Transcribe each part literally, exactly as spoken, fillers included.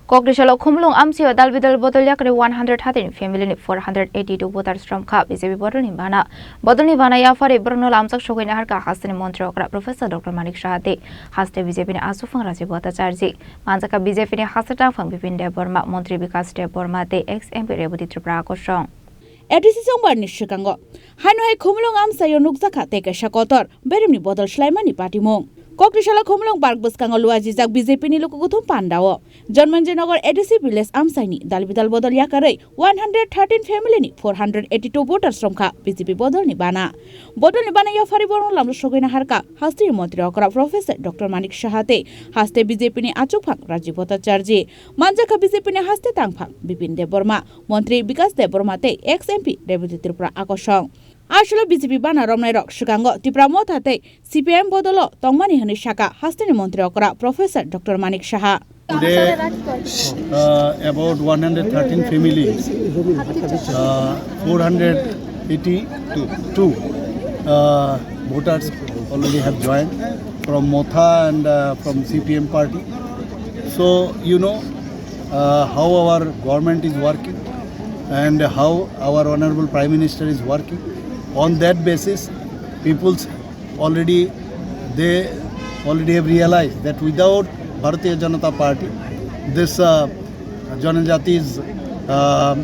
Kokdisalo Khumulwng amchaio dal bidal bodol yakarwi one hundred thirteen family ni four hundred eighty two voters romkha B J P bodolni bana. Bodolni bana yaphari borokno lamjak sogwi naharkha hasteni montri okra Professor Doctor Manik Saha tei haste B J P ni achukphang Rajiv Bhattacharjee. Manjakha B J P ni haste tangphang Bipin Debbarma, montri Bikas Debbarma tei ex M P Rebati Tripura kosong. A D C chongbarni swkango haino hai Khumulwng amchaio nukjakha tei kaisa kotor beremni bodol swlaimani patimung. Kokdisalo Khumulwng park bwskango luajijak B J P ni lukukuthum pandao Janmanjinagar A D C village amchaini dalbidal bodol yakarwi one hundred thirteen family ni four hundred eighty two voters romkha B J P bodolni bana. Bodolni bana yaphari borokno lamjak sogwi naharkha hasteni montri okra Professor Doctor Manik Saha tei haste B J P ni achukphang Rajiv Bhattacharjee. Manjakha B J P ni haste tangphang Bipin Debbarma, montri Bikas Debbarma tei ex M P Rebati Tripura akosong. Aswkno B J P bana romnairok swkango Tipra Motha tei C P M bodolo tongmani hwnwi sakha hasteni montri okra Professor Doctor Manik Saha. Today, uh, about one hundred thirteen families, uh, four hundred eighty-two, uh, voters already have joined from Motha and, uh, from C P M party. So, you know, uh, how our government is working and how our Honorable Prime Minister is working. On that basis, people's already, they already have realized that without Bharatiya Janata Party, this, uh, Janajati's, uh,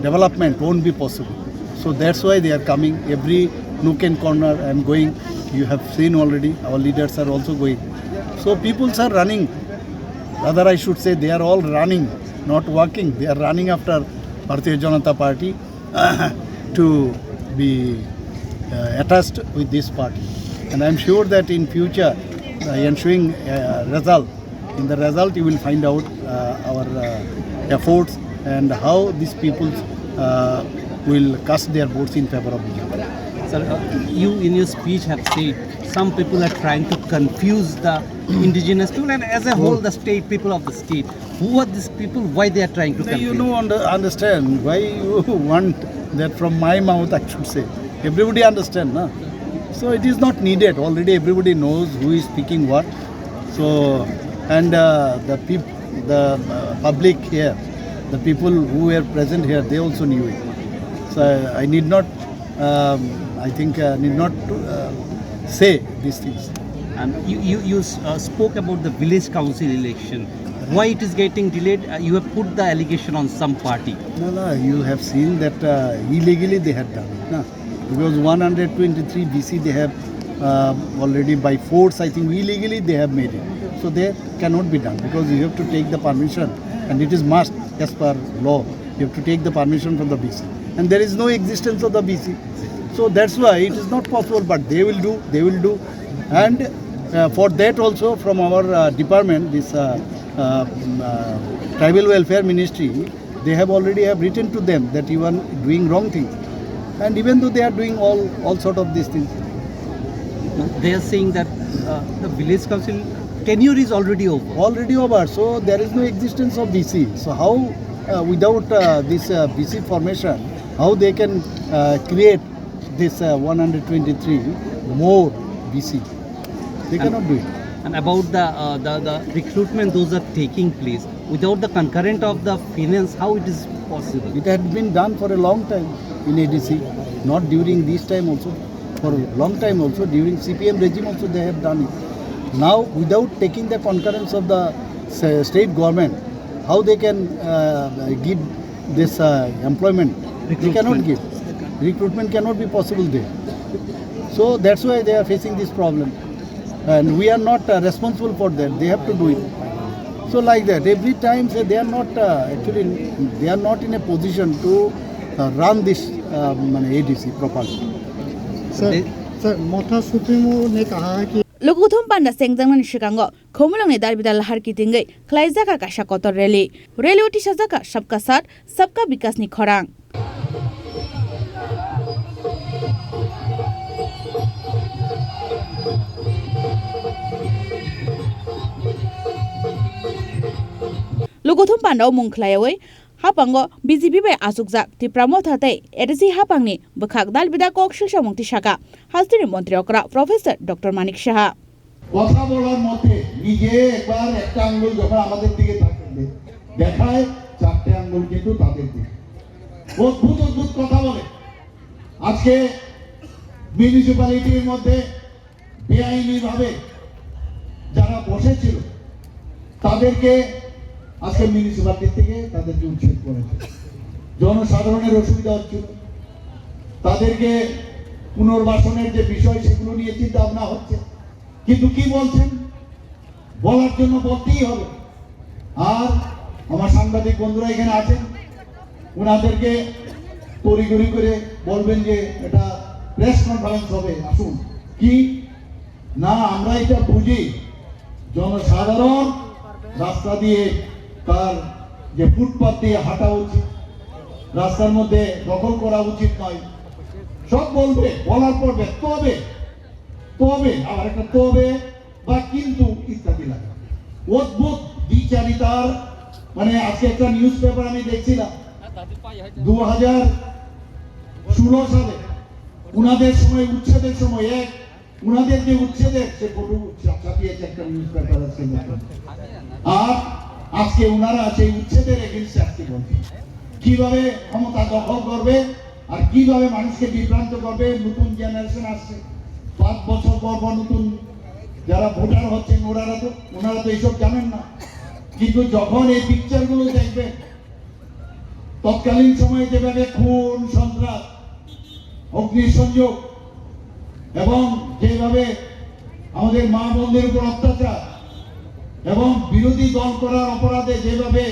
development won't be possible. So that's why they are coming. Every nook and corner I am going. You have seen already, our leaders are also going. So peoples are running. Rather, I should say they are all running, not walking. They are running after Bharatiya Janata Party to be, uh, attached with this party. And I am sure that in future, uh, ensuing, uh, result, in the result you will find out, uh, our, uh, efforts and how these people, uh, will cast their votes in favor of B J P. Sir, uh, you in your speech have said some people are trying to confuse the indigenous people and as a whole the state people of the state. Who are these people? Why they are trying to No, you confuse? Know, under-, understand why you want that from my mouth, I should say. Everybody understand, na? So it is not needed. Already everybody knows who is speaking what. So, and, uh, the peop-, the, uh, public here, the people who were present here, they also knew it. So I, I need not, um, I think, uh, need not, uh, say these things. And you, you, you, uh, spoke about the village council election. Why it is getting delayed? Uh, you have put the allegation on some party. No, no, you have seen that, uh, illegally they had done it, na? Because one hundred twenty-three B C they have, uh, already by force, I think, illegally they have made it. So they cannot be done because you have to take the permission, and it is must as per law. You have to take the permission from the B C, and there is no existence of the B C. So that's why it is not possible. But they will do, they will do, and, uh, for that also from our, uh, department, this, uh, uh, um, uh, tribal welfare ministry, they have already have written to them that you are doing wrong thing, and even though they are doing all, all sort of these things. They are saying that, uh, the village council tenure is already over. Already over, so there is no existence of B C. So how, uh, without, uh, this, uh, B C formation, how they can, uh, create this, uh, one hundred twenty-three more B C? They cannot do it. And about the, uh, the, the recruitment, those are taking place. Without the concurrent of the finance, how it is possible? It had been done for a long time in A D C, not during this time also. For a long time also, during C P M regime also they have done it. Now, without taking the concurrence of the s-, state government, how they can, uh, give this, uh, employment? They cannot give. Recruitment cannot be possible there. So that's why they are facing this problem. And we are not, uh, responsible for that. They have to do it. So like that, every time say they are not, uh, actually, they are not in a position to, uh, run this, uh, mane A D C properly. Sir, They- sir, Motha Supremo ne kaha hai ki Lukuthum panda sengjaknani swkango Khumulwngni dalbidal lahar kitingwi khlaijak kaisa kotor rally. Rally-o tisajak Sabka Saath, Sabka Vikas ni khorang. Lukuthum panda-o mung khlaiwi hapango B J P bai achukjak Tipra Motha tei A D C hapangni bwkhak dalbida kok silsamung tisaka hasteni montri okra Professor Doctor Manik Saha. কথা বলার মধ্যে নিজে একবার একটা আঙ্গুল যখন আমাদের দিকে থাকে, দেখায় চারটে আঙ্গুল কিন্তু তাদের দিকে। অদ্ভুত অদ্ভুত কথা বলে। আজকে মিউনিসিপ্যালিটির মধ্যে বেআইনিভাবে যারা বসেছিল, তাদেরকে আজকে মিউনিসিপ্যালিটি থেকে তাদেরকে উচ্ছেদ করেছে। জনসাধারণের অসুবিধা হচ্ছিল, তাদেরকে পুনর্বাসনের যে বিষয়, সেগুলো নিয়ে চিন্তা ভাবনা হচ্ছে। কিন্তু কি বলছেন, বলার জন্য বলতেই হবে। আর আমার সাংবাদিক বন্ধুরা এখানে আছেন, ওনাদেরকে তড়িঘড়ি করে বলবেন যে এটা প্রেস কনফারেন্স হবে, আসুন। কি না, আমরা এটা বুঝি, জনসাধারণ রাস্তা দিয়ে, তার যে ফুটপাত দিয়ে হাঁটা উচিত, রাস্তার মধ্যে দখল করা উচিত নয়, সব বলবে, বলার পর ব্যক্ত হবে, তবে আবার একটা তবে বা কিন্তু ইত্যাদি লাগে। অদ্ভুত দ্বিচারিতার, মানে, আজকে একটা নিউজ পেপার আমি দেখছিলাম, দু হাজার ষোলো সালে ওনাদের সময়, উচ্ছেদের সময় এক, ওনাদের যে উচ্ছেদের, সে ফটো ছাপিয়েছে একটা নিউজ পেপার আজকে দেখলাম। আর আজকে ওনারা সেই উচ্ছেদের এগেইনস্টে আজকে বলছেন, কিভাবে ক্ষমতা দখল করবে আর কিভাবে মানুষকে বিভ্রান্ত করবে। নতুন জেনারেশন আসছে, পাঁচ বছর পর পর নতুন যারা ভোটার হচ্ছেন, ওনারা তো, ওনারা তো এইসব জানেন না। কিন্তু যখন এই পিকচারগুলো দেখবেন, তৎকালীন সময়ে যেভাবে খুন, সন্ত্রাস, অগ্নিসংযোগ এবং যেভাবে আমাদের মা বোনদের উপর অত্যাচার এবং বিরোধী দল করার অপরাধে যেভাবে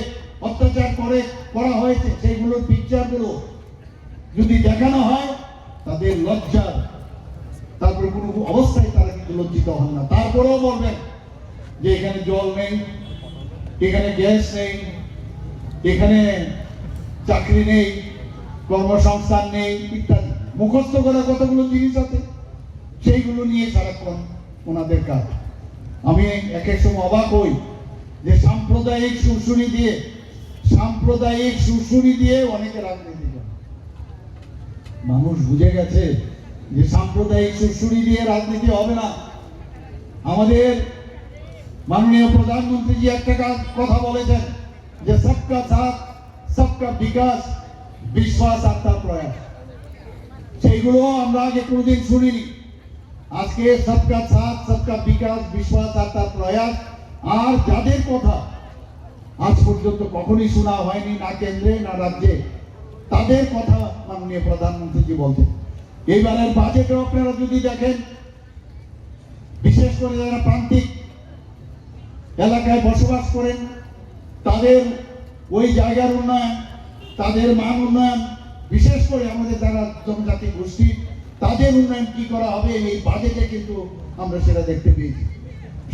অত্যাচার করে, করা হয়েছে, সেইগুলোর পিকচারগুলো যদি দেখানো হয়, তাদের লজ্জার, তারপরে কোনো অবস্থায় তারা কিন্তু লজ্জিত হন না। তারপরেও বলবেন যে এখানে জল নেই, এখানে গ্যাস নেই, এখানে চাকরি নেই, কর্মসংস্থান নেই ইত্যাদি। মুখস্থ করা কতগুলো জিনিস আছে, সেইগুলো নিয়ে সারাক্ষণ ওনাদের কাজ। আমি এক এক সময় অবাক হই যে সাম্প্রদায়িক সুরসুরি দিয়ে, সাম্প্রদায়িক সুরসুরি দিয়ে অনেকে রাজনীতি করে। মানুষ বুঝে গেছে যে সাম্প্রদায়িক সুরসুরি দিয়ে রাজনীতি হবে না। আমাদের মাননীয় প্রধানমন্ত্রীজি একটা কা-, কথা বলেছেন যে সবকা সাথ, সবকা বিকাশ, বিশ্বাস আত্মার প্রয়াস। সেইগুলো আমরা আগে কোনোদিন শুনিনি। আজকে সবকা সাথ, সবকা বিকাশ, বিশ্বাস আত্মার প্রয়াস, আর যাদের কথা আজ পর্যন্ত কখনোই শোনা হয়নি, না কেন্দ্রে না রাজ্যে, তাদের কথা মাননীয় প্রধানমন্ত্রীজি বলছেন। এইবারের বাজেটে আপনারা যদি দেখেন, বিশেষ করে যারা প্রান্তিক এলাকায় বসবাস করেন, তাদের ওই জায়গার উন্নয়ন, তাদের মান উন্নয়ন, বিশেষ করে আমাদের যারা জনজাতি গোষ্ঠী, তাদের উন্নয়ন কি করা হবে, এই বাজেটে কিন্তু আমরা সেটা দেখতে পেয়েছি।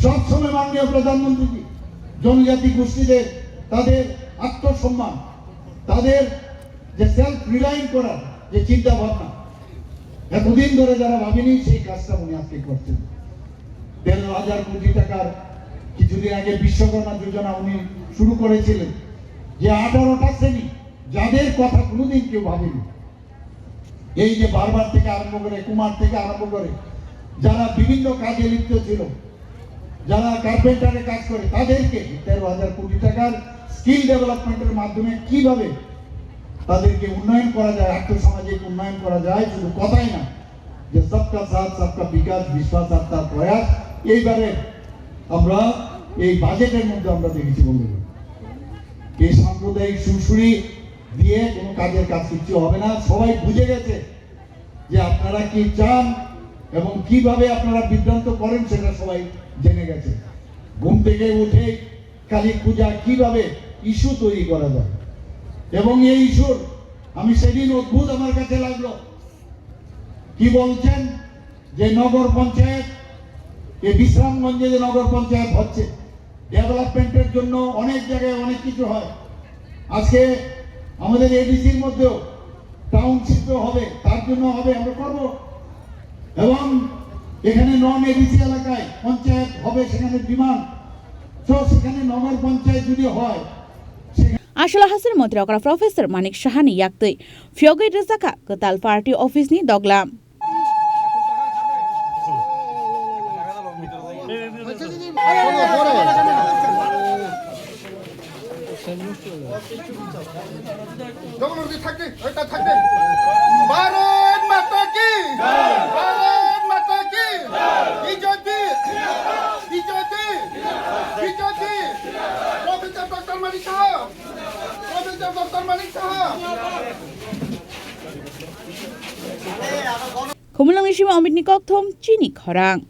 সবসময় মাননীয় প্রধানমন্ত্রীজি জনজাতি গোষ্ঠীদের, তাদের আত্মসম্মান, তাদের যে সেলফ রিলাইং করার যে চিন্তা ভাবনা, এতদিন ধরে যারা ভাবেনি, সেই কাজটা উনি আজকে করছেন। তেরো হাজার কোটি টাকার, কিছুদিন আগে বিশ্বকর্মা যোজনা উনি শুরু করেছিলেন, যে আঠারোটা শ্রেণী, যাদের কথা কোনোদিন কেউ ভাবেনি। এই যে বারবার থেকে আরম্ভ করে, কুমার থেকে আরম্ভ করে, যারা বিভিন্ন কাজে লিপ্ত ছিল, যারা কার্পেন্টারে কাজ করে, তাদেরকে তেরো হাজার কোটি টাকার স্কিল ডেভেলপমেন্টের মাধ্যমে কিভাবে তাদেরকে উন্নয়ন করা যায়, আর্থসামাজিক উন্নয়ন করা যায়, শুধু কথাই না, যে সবকা সাথ, সবকা বিকাশ, বিশ্বাস আত্মার প্রয়াস, এইবারে আমরা এই বাজেটের মধ্যে আমরা দেখেছি বন্ধুগণ। এই সাম্প্রদায়িক সুরসুরি দিয়ে কোনো কাজের কাজ কিচ্ছু হবে না। সবাই বুঝে গেছে যে আপনারা কি চান এবং কিভাবে আপনারা বিভ্রান্ত করেন, সেটা সবাই জেনে গেছে। ঘুম থেকে উঠে কালী পূজা কিভাবে ইস্যু তৈরি করা যায়, এবং এই ইস্যুর আমি সেদিন অদ্ভুত আমার কাছে লাগলো, কি বলছেন যে নগর পঞ্চায়েত, এই বিশ্রামগঞ্জে যে নগর পঞ্চায়েত হচ্ছে, ডেভেলপমেন্টের জন্য অনেক জায়গায় অনেক কিছু হয়। আজকে আমাদের এডিসির মধ্যেও টাউনশিপও হবে, তার জন্য হবে, আমরা করব। এবং এখানে নন এডিসি এলাকায় পঞ্চায়েত হবে, সেখানে ডিমান্ড। তো সেখানে নগর পঞ্চায়েত যদি হয়, সেখানে Ashwal Hasir Montri okra Professor Manik Saha ni yaktwi phiyogwi rwjakha kwtal party office ni doglam. Jagannath থাকবে, এটা থাকবে। ভারত মাতা কি? ভারত মাতা কি? BJP! BJP! BJP! Professor doctor Manik Saha! Professor doctor Manik Saha! Khumulwng ni simi Amit ni kokthum chini khorang.